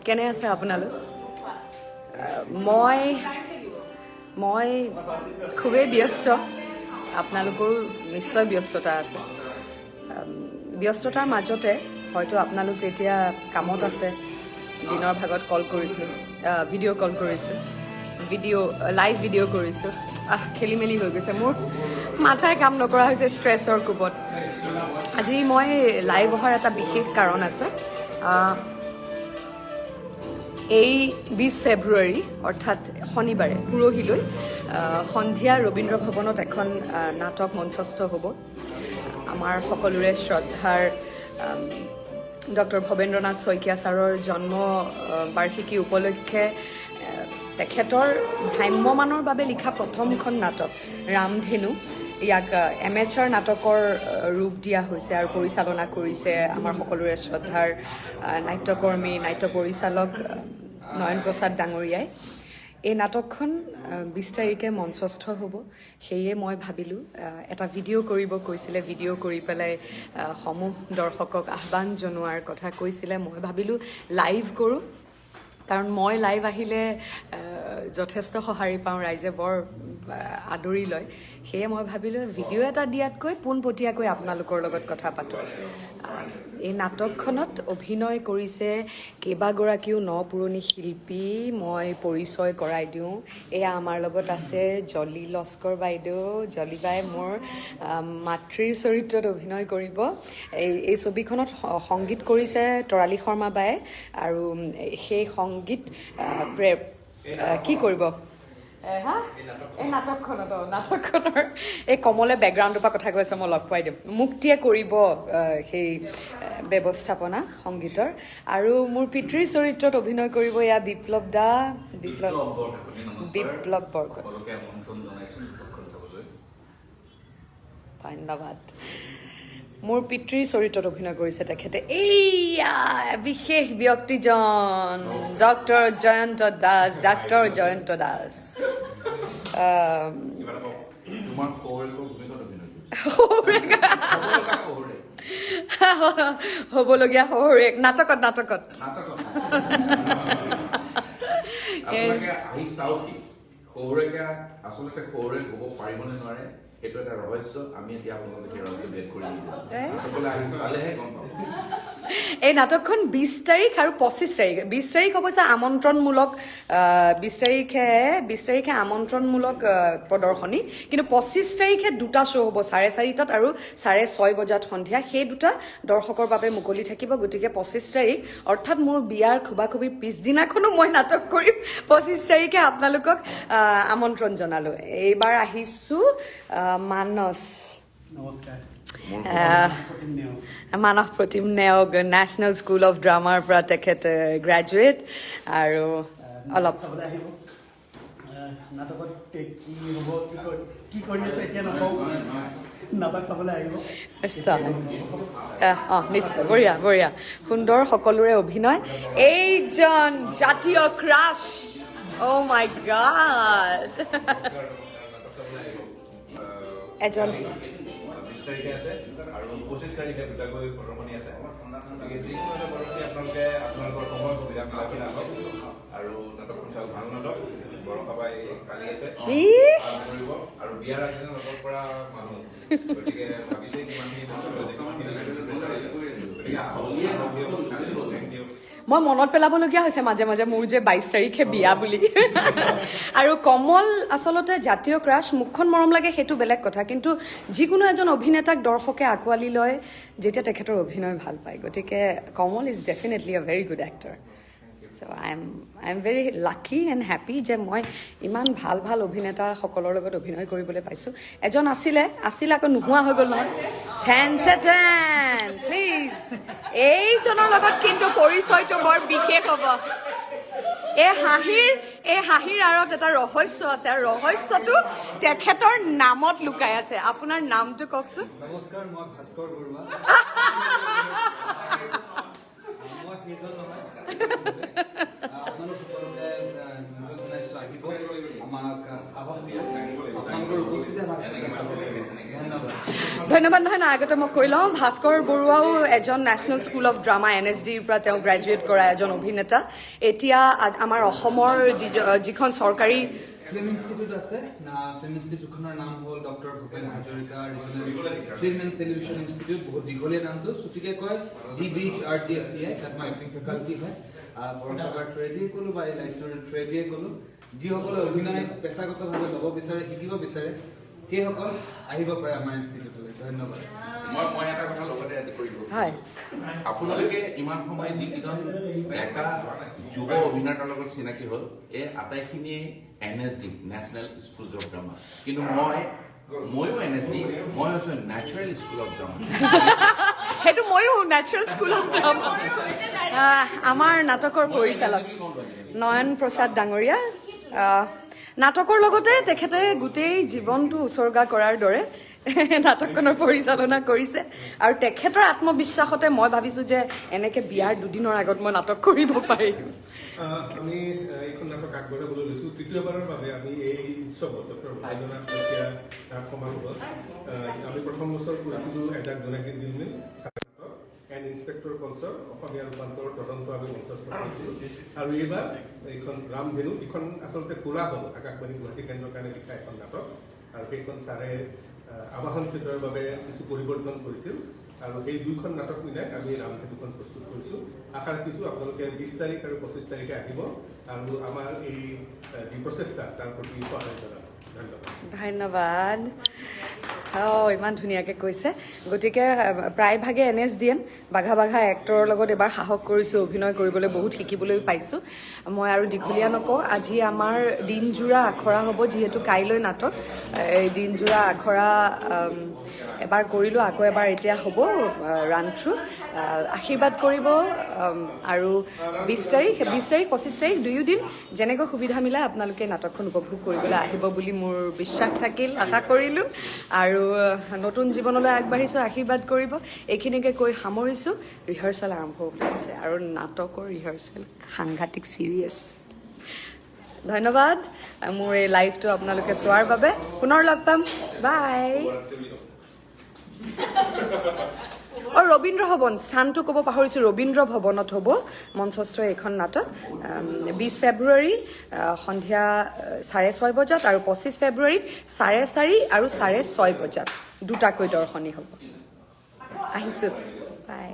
কেনে আছে আপোনালোক? মই খুবেই ব্যস্ত। আপোনালোকৰো নিশ্চয় ব্যস্ততা আছে। ব্যস্ততাৰ মাজতে হয়তো আপোনালোক এতিয়া কামত আছে। দিনৰ ভাগত কল কৰিছোঁ, ভিডিঅ' কল কৰিছোঁ, ভিডিঅ' লাইভ ভিডিঅ' কৰিছোঁ। আহ, খেলি মেলি হৈ গৈছে, মোৰ মাথাই কাম নকৰা হৈছে ষ্ট্ৰেছৰ কোবত। আজি মই লাইভ অহাৰ এটা বিশেষ কাৰণ আছে। এই 20 ফেব্ৰুৱাৰী, অৰ্থাৎ শনিবাৰে, পৰহিলৈ সন্ধিয়া ৰবীন্দ্ৰ ভৱনত এখন নাটক মঞ্চস্থ হ'ব। আমাৰ সকলোৰে শ্ৰদ্ধাৰ ডক্টৰ ভৱেন্দ্ৰনাথ শইকীয়া ছাৰৰ জন্ম বাৰ্ষিকী উপলক্ষে তেখেতৰ ভ্ৰাম্যমানৰ বাবে লিখা প্ৰথমখন নাটক ৰামধেনু, ইয়াক এমেচাৰ নাটকৰ ৰূপ দিয়া হৈছে আৰু পৰিচালনা কৰিছে আমাৰ সকলোৰে শ্ৰদ্ধাৰ নাট্যকৰ্মী, নাট্য পৰিচালক নয়ন প্ৰসাদ ডাঙৰীয়াই। এই নাটকখন 20 তাৰিখে মঞ্চস্থ হ'ব। সেয়ে মই ভাবিলোঁ, এটা ভিডিঅ' কৰিব কৈছিলে, ভিডিঅ' কৰি পেলাই সমূহ দৰ্শকক আহ্বান জনোৱাৰ কথা কৈছিলে। মই ভাবিলোঁ লাইভ কৰোঁ, কাৰণ মই লাইভ আহিলে যথেষ্ট সঁহাৰি পাওঁ, ৰাইজে বৰ আদৰি লয়। সেয়ে মই ভাবিলোঁ ভিডিঅ' এটা দিয়াতকৈ পোনপটীয়াকৈ আপোনালোকৰ লগত কথা পাতোঁ। এই নাটকখনত অভিনয় কৰিছে কেইবাগৰাকীও ন পুৰণি শিল্পী। মই পৰিচয় কৰাই দিওঁ। এয়া আমাৰ লগত আছে জলি লস্কৰ বাইদেউ। জলি বাই মোৰ মাতৃৰ চৰিত্ৰত অভিনয় কৰিব। এই ছবিখনত সংগীত কৰিছে তৰালী শৰ্মা বায়ে আৰু সেই সংগীত কি কৰিব হা, এই নাটকখনত, নাটকখনৰ এই কমলে বেকগ্ৰাউণ্ডৰ পৰা কথা কৈ আছে, মই লগ পোৱাই দিম। মুক্তিয়ে কৰিব সেই ব্যৱস্থাপনা সংগীতৰ। আৰু মোৰ পিতৃৰ চৰিত্ৰত অভিনয় কৰিব এয়া বিপ্লৱ দা, বিপ্লৱ বিপ্লৱ বৰকাকতি, নমস্কাৰ। বিপ্লৱ বৰকাকতি। সকলোকে আমন্ত্ৰণ জনাইছোঁ নাটকখন চাবলৈ। ধন্যবাদ। মোৰ পিতৃৰ চৰিত্ৰত অভিনয় কৰিছে তেখেতে। এইয়া বিশেষ ব্যক্তিজন ডক্টৰ জয়ন্ত দাস, ডাক্তৰ জয়ন্ত দাস। কিবা এটা কওক। তোমাৰ শহুৰেকৰ ভূমিকাত অভিনয় কৰিছে। শহুৰেক। শহুৰেক। হ'বলগীয়া শহুৰেক, নাটকত, নাটকত। নাটকত। আপোনালোকে আহি চাওকহি। শহুৰেকে আচলতে শহুৰেক হ'ব পাৰিবনে নোৱাৰে, সেইটো এটা ৰহস্য। আমি এতিয়া আপোনালোকে সেই ৰহস্য ভেদ কৰি দিম। সকলোৱে আহি চালেহে গম পাব। এই নাটকখন 20 তাৰিখ আৰু 25 তাৰিখ। 20 তাৰিখ অৱশ্যে আমন্ত্ৰণমূলক, 20 তাৰিখে আমন্ত্ৰণমূলক প্ৰদৰ্শনী। কিন্তু 25 তাৰিখে দুটা শ্ব' হ'ব, 4:30টাত আৰু 6:30 বজাত সন্ধিয়া। সেই দুটা দৰ্শকৰ বাবে মুকলি থাকিব। গতিকে 25 তাৰিখ, অৰ্থাৎ মোৰ বিয়াৰ খোবাখুবিৰ পিছদিনাখনো মই নাটক কৰিম। 25 তাৰিখে আপোনালোকক আমন্ত্ৰণ জনালোঁ। এইবাৰ আহিছোঁ মানস। নমস্কাৰ। Pratim Neog. Manas Pratim Neog, national school of ড্ৰামাৰ পৰা তেখেত গ্ৰেজুৱেট আৰু অলপ চাবলৈ আহিব। নাটকত কি হ'ব, কি কৰি আছে এতিয়া নকওঁ। নাটক চাবলৈ আহিব। নিশ্চয়, অঁ, নিশ্চয়। বঢ়িয়া, বঢ়িয়া, সুন্দৰ সকলোৰে অভিনয়। এইজন জাতীয় ক্ৰাছ, অ' মাই গড। নাটক চাবলৈ আহিব। এজন 20 তাৰিখে আছে আৰু 25 তাৰিখে দুটাকৈ প্ৰদৰ্শনী আছে। গতিকে যিকোনো এটা প্ৰদৰ্শনী আপোনালোকে আপোনালোকৰ সময় সুবিধা মিলাই পেলাই আহক আৰু নাটকখন চাওক। ভাল নাটক। বৰষাবাই কালি আছে, কাম কৰিব আৰু বিয়াৰ আগদিনা নাটক কৰা মানুহ, গতিকে ভাবিছে কিমানখিনি কষ্ট হৈছে, কিমানখিনি প্ৰেছাৰ হৈছে। গতিকে আহক, আহক দিয়ক, thank U. মই মনত পেলাবলগীয়া হৈছে মাজে মাজে মোৰ যে 22 তাৰিখে বিয়া বুলি। আৰু কমল আচলতে জাতীয় ক্ৰাছ। মুখখন মৰম লাগে, সেইটো বেলেগ কথা, কিন্তু যিকোনো এজন অভিনেতাক দৰ্শকে আঁকোৱালি লয় যেতিয়া তেখেতৰ অভিনয় ভাল পায়। গতিকে Kamal is definitely a very good actor, so I am very lucky and happy যে মই ইমান ভাল ভাল অভিনেতাসকলৰ লগত অভিনয় কৰিবলৈ পাইছোঁ। এজন আছিলে, আছিলে, আকৌ নোহোৱা হৈ গ'ল নহয়। ঠেন ঠেন, প্লিজ, এইজনৰ লগত কিন্তু পৰিচয়টো বৰ বিশেষ হ'ব। এই হাঁহিৰ আঁৰত এটা ৰহস্য আছে আৰু ৰহস্যটো তেখেতৰ নামত লুকাই আছে। আপোনাৰ নামটো কওকচোন। নমস্কাৰ, মই ভাস্কৰ বৰুৱা। মই সেইজন নহয়। আপোনালোক সকলোকে নিমন্ত্ৰণ জনাইছোঁ, আহিব, আমাক সাহস দিয়ক। আপোনালোকৰ উপস্থিতি আমাক ধন্যবাদ। ধন্যবাদ। নহয় নহয়, আগতে মই কৈ লওঁ, ভাস্কৰ বৰুৱাও এজন নেশ্যনেল স্কুল অফ ড্ৰামা, এনএছডিৰ পৰা তেওঁ গ্ৰেজুৱেট কৰা এজন অভিনেতা। এতিয়া আমাৰ অসমৰ যিখন চৰকাৰী ফিল্ম ইনষ্টিটিউট আছে না, ফিল্ম ইনষ্টিটিউটখনৰ নাম হ'ল doctor Bhupen Hazarika regional film and television institute. বহুত দীঘলীয়া নামটো, চুটিকে কয় DBH R G F T I. তাত মই এক্টিং ফেকাল্টি হয়। বৰষাবাৰ থ্ৰুৱেদিয়ে ক'লো বা এই লাইভটোৰ থ্ৰুৱেদিয়ে ক'লো, যিসকলে অভিনয় পেছাগতভাৱে ল'ব বিচাৰে, শিকিব বিচাৰে, সেইসকল আহিব পাৰে আমাৰ ইনষ্টিটিউটলৈ। ধন্যবাদ। মই এটা কথা লগতে এড কৰিব। আপোনালোকে ইমান সময় যিকেইজন ডেকা যুৱ অভিনেতাৰ লগত চিনাকি হ'ল, এই আটাইখিনিয়ে NSD, national school of drama. কিন্তু ময়ো এনএছডি, মই হৈছোঁ নেচাৰেল স্কুল অফ ড্ৰামা। সেইটো ময়ো নেচাৰেল স্কুল অফ ড্ৰামা। আমাৰ নাটকৰ পৰিচালক নয়ন প্ৰসাদ ডাঙৰীয়া, নাটকৰ লগতে তেখেতে গোটেই জীৱনটো উছৰ্গা কৰাৰ দৰে নাটকখনৰ পৰিচালনা কৰিছে আৰু তেখেতৰ আত্মবিশ্বাসতে মই ভাবিছোঁ যে এনেকৈ বিয়াৰ দুদিনৰ আগত মই নাটক কৰিব পাৰিম। আমি এইখন নাটক আগবঢ়াবলৈ লৈছোঁ। তৃতীয়বাৰৰ বাবে আমি এই উৎসৱত, ডক্টৰ ভূপেন্দ্ৰনাথ শইকীয়া নাট সমাৰোহত, আমি প্ৰথম বছৰ কৰিছিলোঁ এজাক জোনাকী জিলমিল নাটক এণ্ড ইনস্পেক্টৰ কলছৰ অসমীয়া ৰূপান্তৰ তদন্ত আমি মঞ্চস্থ কৰিছিলোঁ আৰু এইবাৰ এইখন ৰামধেনু। এইখন আচলতে কোলাহল, আকাশবাণী গুৱাহাটী কেন্দ্ৰৰ কাৰণে লিখা এখন নাটক আৰু সেইখন ছাৰে আৱাহন থিয়েটাৰৰ বাবে কিছু পৰিৱৰ্তন কৰিছিল আৰু সেই দুইখন নাটক মিলাই আমি ৰামধেনুখন প্ৰস্তুত কৰিছোঁ। আশা ৰাখিছোঁ আপোনালোকে 20 তাৰিখ আৰু 25 তাৰিখে আহিব আৰু আমাৰ এই যি প্ৰচেষ্টা, তাৰ প্ৰতি সহায় জনাব। ধন্যবাদ। ধন্যবাদ। অঁ, ইমান ধুনীয়াকৈ কৈছে। গতিকে প্ৰায়ভাগে এনএছডিএন বাঘা বাঘা এক্টৰৰ লগত এবাৰ সাহস কৰিছোঁ অভিনয় কৰিবলৈ, বহুত শিকিবলৈ পাইছোঁ। মই আৰু দীঘলীয়া নকওঁ। আজি আমাৰ দিনযোৰা আখৰা হ'ব, যিহেতু কাইলৈ নাটক। এই দিনযোৰা আখৰা এবাৰ কৰিলোঁ, আকৌ এবাৰ এতিয়া হ'ব ৰান থ্ৰু। আশীৰ্বাদ কৰিব আৰু 20 তাৰিখ, 20 তাৰিখ, 25 তাৰিখ দুয়ো দিন যেনেকৈ সুবিধা মিলাই আপোনালোকে নাটকখন উপভোগ কৰিবলৈ আহিব বুলি মোৰ বিশ্বাস থাকিল, আশা কৰিলোঁ। আৰু নতুন জীৱনলৈ আগবাঢ়িছোঁ, আশীৰ্বাদ কৰিব। এইখিনিকে কৈ সামৰিছোঁ। ৰিহাৰ্চেল আৰম্ভ হ'বলৈ আছে আৰু নাটকৰ ৰিহাৰ্চেল সাংঘাতিক চিৰিয়াছ। ধন্যবাদ মোৰ এই লাইভটো আপোনালোকে চোৱাৰ বাবে। পুনৰ লগ পাম, বাই। অঁ, ৰবীন্দ্ৰ ভৱন, স্থানটো ক'ব পাহৰিছোঁ। ৰবীন্দ্ৰ ভৱনত হ'ব মঞ্চস্থ এইখন নাটক 20 ফেব্ৰুৱাৰী সন্ধিয়া 6:30 বজাত আৰু 25 ফেব্ৰুৱাৰীত 4:30 আৰু 6:30 বজাত দুটাকৈ দৰ্শনী হ'ব। আহিছোঁ, বাই।